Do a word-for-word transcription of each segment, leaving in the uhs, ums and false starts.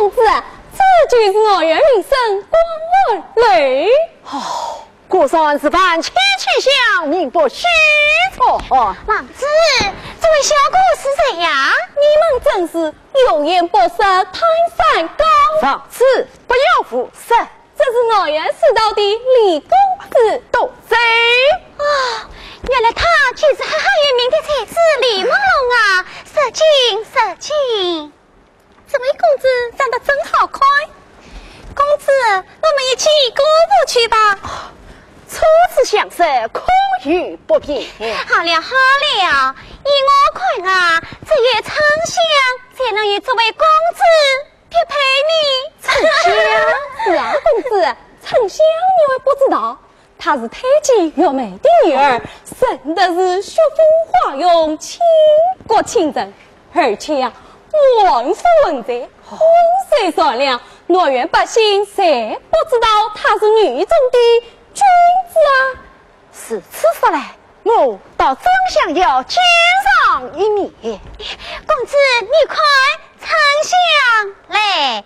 公子啊，这就是外院名声广寒楼。哦，果然是万气千香，名不虚传。王子，这位小哥是谁呀？你们真是有眼不识泰山高。王子，不要胡说。这是外院使道的李公子。多谢。啊，原来他就是赫赫有名的才子李梦龙啊！失敬，失敬。 这位公子长得真好看。公子，我们一起过府去吧。初次相识，可有不便？好了好了，依我看啊，只有沉香才能与这位公子匹配呢。沉香？是啊，公子，沉香你还不知道， 她是太监岳梅的女儿，生的是雪肤花容，倾国倾城，而且呀，满腹文才，温水善良，外院百姓谁不知道她是女中的君子啊？如此说来，我倒真想要见上一面。公子，你看，沉香来 了。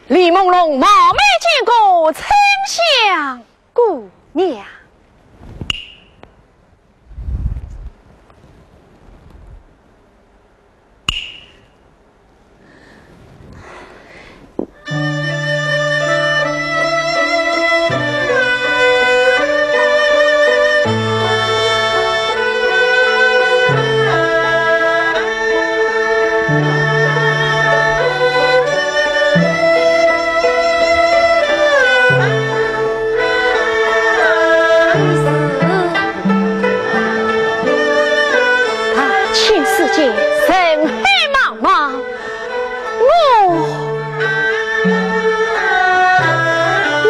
李梦龙冒昧见过丞相姑娘。 大千世界，人海茫茫，我，你。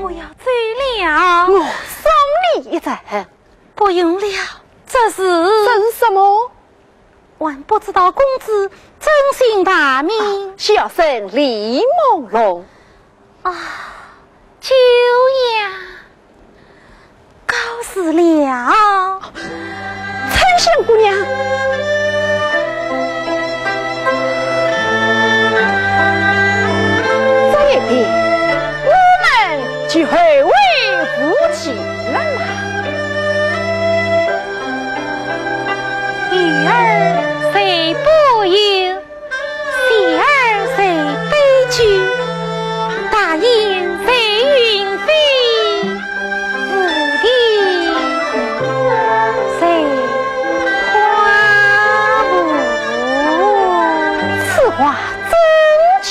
我要走了。我送你一程。不用了，这是。这是什么？ 还不知道公子尊姓大名？啊，小生李梦龙。啊，久仰，告辞了。丞相姑娘，这一天我们就后会无期了嘛。 女儿虽不幼，小儿虽悲居，大雁虽云飞，蝴蝶虽花无。此话怎讲？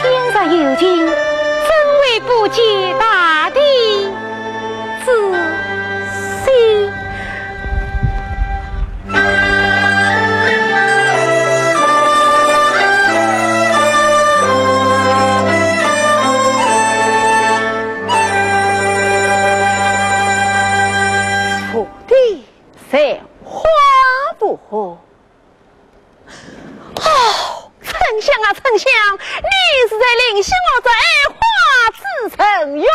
天若有情，怎会不解大地之心？想啊，丞相，你是在临溪我这爱花之城哟。